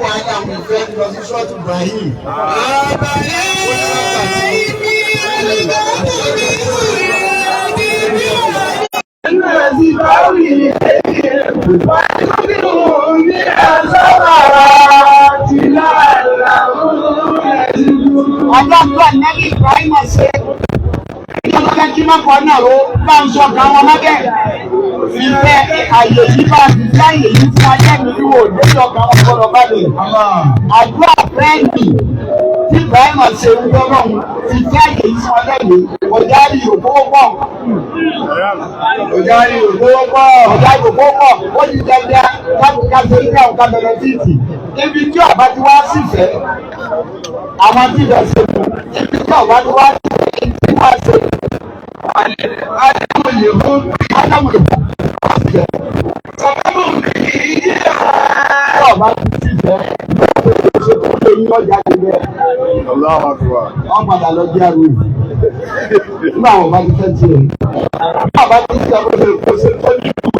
Wàhálà ìfẹ́ lọ sí ṣọ́ọ̀tù Ibrahim. Ọlọ́pàá nẹ́bí Ibrahim ṣe ìjọba kí má kọ́ náà ló bá ń sọ kan wọn mọ́bẹ̀. Ìfẹ́ àyè yìí bá ìfẹ́ àyè yìí fún ajá mi wò lórí ọkàn wọn gbọ́dọ̀ balẹ̀. Àdúrà fẹ́ẹ̀nì tí Ibrahim ṣe ń gbọ́dọ̀ ìfẹ́ àyè yìí fún ajá mi ọjà rí òkówó pọ̀. Ọjà rí òkówó pọ̀. Ọjà rí òkówó pọ̀. Ó ti dẹ́gbẹ́ kábíkásí ní àwọn kábẹ̀rẹ̀ títì. Ibi tí ọba ti wá sífẹ̀ẹ́ àwọn tí ìfẹ́ ṣe mú ibi tí ọba ti wá sífẹ̀ẹ́ tí wá ṣe wọ́n padà lọ jẹ́ àrùn nígbà wọn bá ti fẹ́ tiẹ̀ nígbà bá ti ṣe ọmọdé kò ṣe tó ní ìlú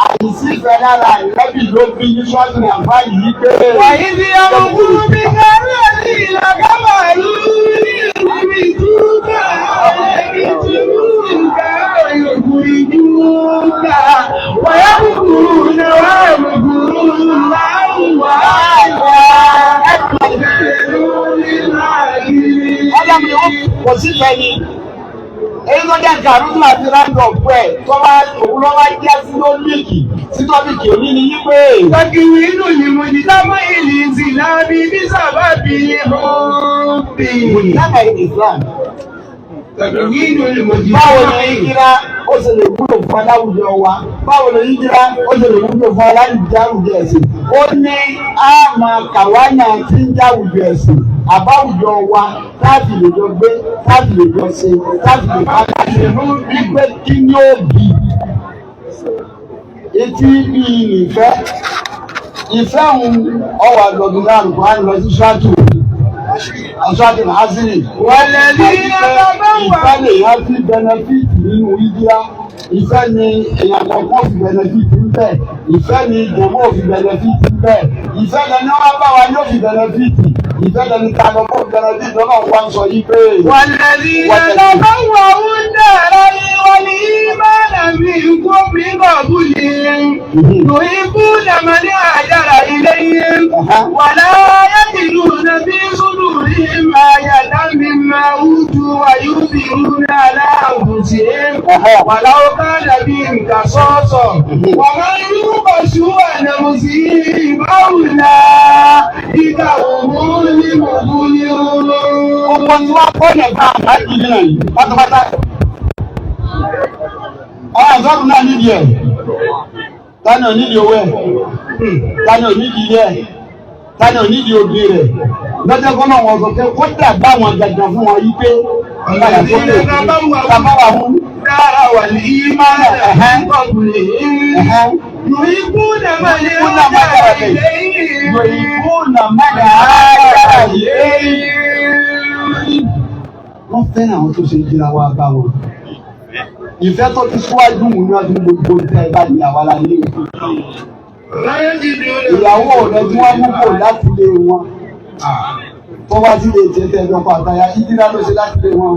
àìsí ìfẹ́ lára ìrẹ́bì ló bí ní ṣọ́ọ̀tì àbá yìí pé. Wàyí ti ọmọkùnrin mi kárẹ̀ ní ìlàkàmà lórí ìdúgbà ìdúgbà ìdúgbà wàyà kúkúrú ní wàá kúkúrú láwùwà Ọlọ́run kò sí ìfẹ́ ni. Èyí tó jẹ́ kàrúdù àti ráńdọ̀pù ẹ̀ tó bá òun ló wá jẹ́ sí lóríkì sí tọ́bìkì òní ni yí pé. Takiwi inú ni mo jí támọ́ ìlú ìsìlámi bí sábàbí hóbì. Mùsùlùmí Islam. Takiwi inú ni mo jí Báwo ni yíyíra ó ṣe lè wúlò fún aláwùjọ wa? Báwo ni yíyíra ó ṣe lè wúlò fún aláwùjọ ẹ̀sìn? Ó ní àmà kàwáyà tí ń jáwùjọ ẹ̀sìn àbáwùjọ wa láti lè jọ gbé láti lè jọ ṣe láti lè bá ṣe wípé kí ni ó bì etí bí ìfẹ́ ìfẹ́ òun ọwọ́ àgbọ̀dún náà nǹkan á lọ sí ṣáàtù ṣáàtù àṣírí. Wàlẹ́lí Ìfẹ́ lè yá sí benefit nínú ìdíyà ìfẹ́ ni èèyàn kọ̀ọ̀kan fi benefit ń bẹ̀ ìfẹ́ ni ìjọba ò fi benefit ń bẹ̀ ìfẹ́ lẹni wọ́n bá wa yóò fi benefit ìfẹ́ lẹni ká lọ fún benefit lọ́nà wa ń sọ yìí pé. Wàlẹ́lí tàbáwọ̀ ń dára والإيمان منكم من قبلهم يحبون من هاجر إليهم ولا يجدون في صدورهم حاجة مما أوتوا ويؤثرون على أنفسهم ولو كان بهم خصاصة ومن يوق شح نفسه فأولئك هم المفلحون. Gbogbo tí wọ́n kọ́ yẹn bá àbájú náà yìí pátápátá. Ọ̀rọ̀ àzọ́rù náà nídìí ẹ̀. Tani ò nídìí owó ẹ̀? Tani ò nídìí ilé ẹ̀? Tani ò nídìí obì rẹ̀? Lọ́jọ́ kọ́ náà wọ́n sọ pé kó dàgbà àwọn gàgà fún wọn yí pé ọ̀làyà tó lè bàbá wa mú. Dára wà ní ìmáà قبلهم يحبون من هاجر إليهم يحبون من هاجر إليهم. Wọ́n fẹ́ràn àwọn tó ṣe jíra wá bá wọn. Ìfẹ́ tó ti síwájú mú ní ọdún gbogbo tẹ́ ẹ bá ní àwa la ní. Ìyàwó rẹ̀ tí wọ́n mú kò láti lé wọn. Tó wá sí lè jẹ́ tẹ́ ẹjọ́ pàtàyà, ìdíra ló ṣe láti lé wọn.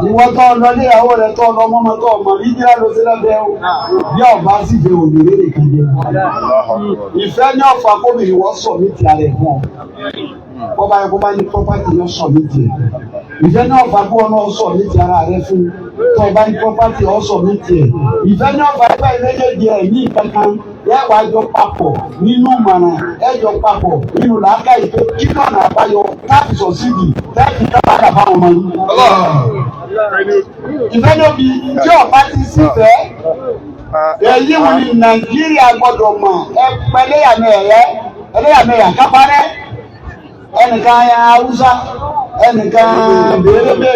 Ìwọ tó lọ ní ìyàwó rẹ̀ tó lọ mọ́mọ́ tó ọmọ ìdíra ló ṣe lábẹ́ o. Bí ọba sì fẹ́ òmìnir lè kàn jẹ. Ìfẹ́ ní ọ̀fà kóbìnrin wọ́n sọ ní ti ara ẹ̀ fún ọ. Bọ́ba yẹ kó bá ní pọ́pátì yọ sọ ní tiẹ̀. Ìfẹ́ ní ọ̀fà kó ọ náà sọ ní ti ara rẹ fún. Tó o bá ní pọ́pátì ọ sọ ní tiẹ̀. Ìfẹ́ ní ọ̀fà ẹgbẹ́ méjèèjì ẹ̀ ní ìkankan ẹ wàá jọ papọ̀ nínú mọ̀ràn ẹ jọ papọ̀ nínú làákàyè pé kí lọ́nà àbáyọ láti sọ síbi láti dábàdà fáwọn ọmọ yìí. Ìfẹ́ ló bi tí ọba ti sífẹ̀ẹ́ èyí wù ní Nàìjíríà gbọ́dọ̀ mọ̀ ẹ pẹ̀lẹ́yàmẹ̀yẹ ẹlẹ́yàmẹ̀yà kápárẹ́ ẹnìkan Haúsá ẹnìkan bèrèbè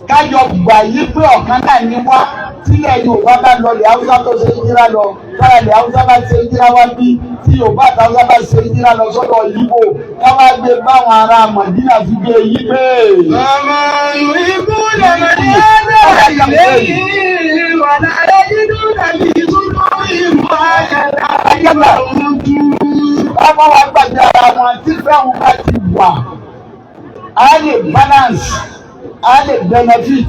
kájọ gbà yí pé ọ̀kan náà ní wá tílẹ̀ Yorùbá bá lọ lẹ̀ Haúsá tó ṣe jíra lọ tára lẹ̀ Haúsá bá ṣe jíra wá bí tí Yorùbá àti Haúsá bá ṣe jíra lọ sọ́dọ̀ Yíbò káwá gbé báwọn ará Mọ̀dínà fi gbé yí pé. Ọmọ ìlú lẹ́mọ̀ ní ẹgbẹ́ ìlẹ́yìn wà láyé nínú tàbí Tí fẹ́hùn bá ti wà, á lè balance, á lè benefit.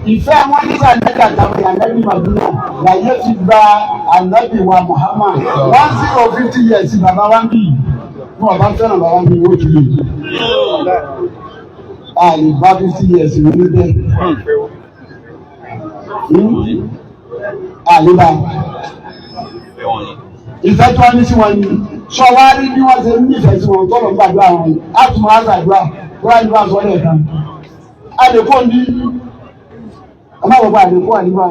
Ìfẹ́ wọn nígbà nígbà tàbí ànábì Madina láyé ti gba ànábì wa Muhammad 1050 years. Bàbá wa ń bì ní wọn bá fẹ́ràn bàbá mi, ó ti lè a lè bá 50 years ní níbẹ̀ a lè bá ìfẹ́ tí wọ́n ní sí wọn ni. Sọ wá rí bí wọ́n ṣe nífẹ̀ẹ́ sí wọn tọ́lọ̀ ń gbàdúrà wọn, á tún máa gbàdúrà wọ́n á ní wọ́n sọ lẹ́ẹ̀kan. A lè kó ní ọmọ gbogbo àlékún àlébà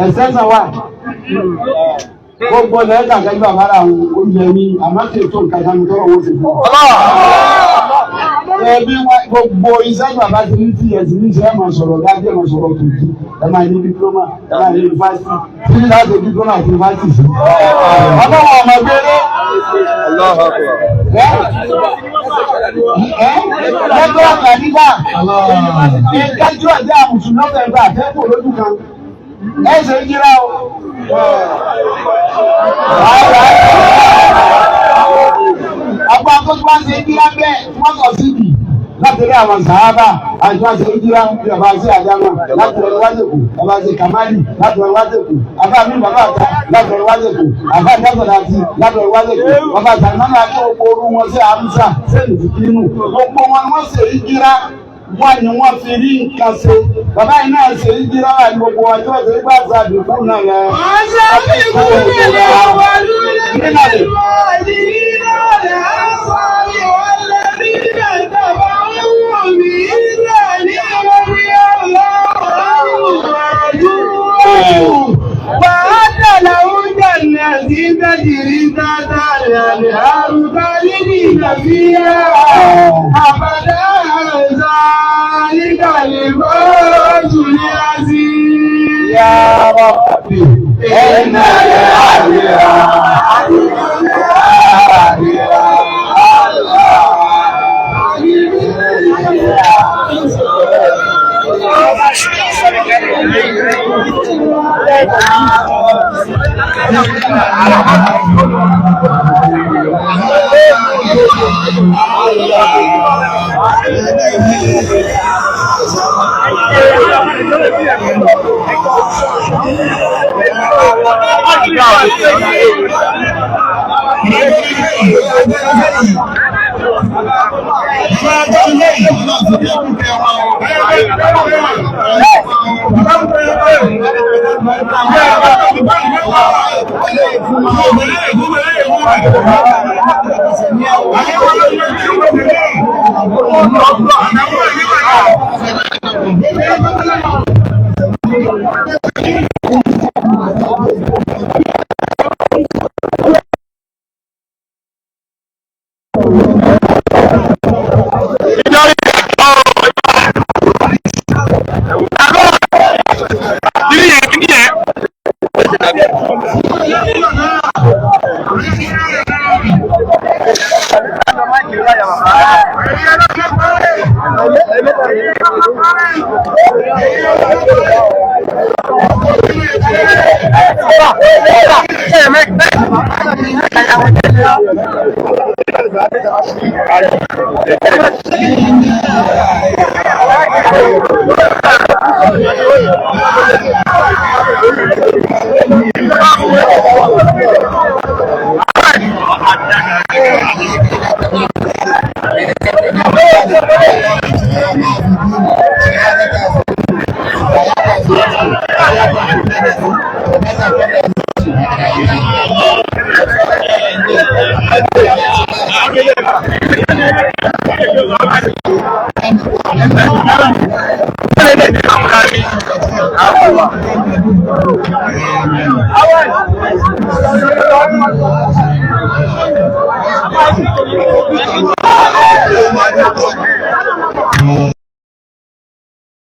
ẹ̀sẹ̀ sàn wà gbogbo lẹ́ẹ̀ka kẹjọ àbára àwọn oúnjẹ ní àmọ́ kí ètò nǹkan kan tọ́lọ̀ wọ́n ti fún ọ. Ẹbí gbogbo iṣẹ́ bàbá ti ní tí ẹ̀sìn ní iṣẹ́ ẹ̀ máa sọ̀rọ̀ dájú, ẹ̀ máa sọ̀rọ̀ tòjú, ẹ̀ máa ní diploma, ẹ̀ máa ní yunifásitì tí ní láti diploma àti yunifásitì sí. Ọlọ́wọ́ ọmọ gbére lẹ́gbẹ́ ọ̀gá nígbà ìdájọ́ ẹ̀dá àmùsùn lọ́fẹ̀ẹ́ gbà fẹ́ kò lójú kan ẹ̀ ṣe ń jíra o. Àgbà tó tí wọ́n ṣe ń jíra bẹ́ẹ̀ wọ́n sọ síbi láti rí àwọn sàábà àti wọ́n ṣe ń jíra bí ọba ṣe àdámà láti rẹ̀ wájú kù, ọba ṣe kàmáàlì láti rẹ̀ wájú kù, àbá mi bàbá àta láti rẹ̀ wájú kù, àbá ìdájọ́ láti rẹ̀ wájú kù, bàbá sàlmánà àti gbogbo orú wọn sí àmúsà sẹ́yìn ti kínú gbogbo wọn wọ́n ṣe ń jíra wọ́n ni wọ́n fi rí nǹkan ṣe. Bàbá yìí náà ṣe ń jíra wà ní gbogbo wọn tí wọ́n ṣe gbà sàdùkú náà lẹ. والسابقون الأولون من المهاجرين والأنصار والذين اتبعوهم بإحسان رضي الله عنهم ورضوا عنه وأعد لهم جنات تجري تحتها الأنهار خالدين فيها أبدا ذلك الفوز العظيم. يا ربي إن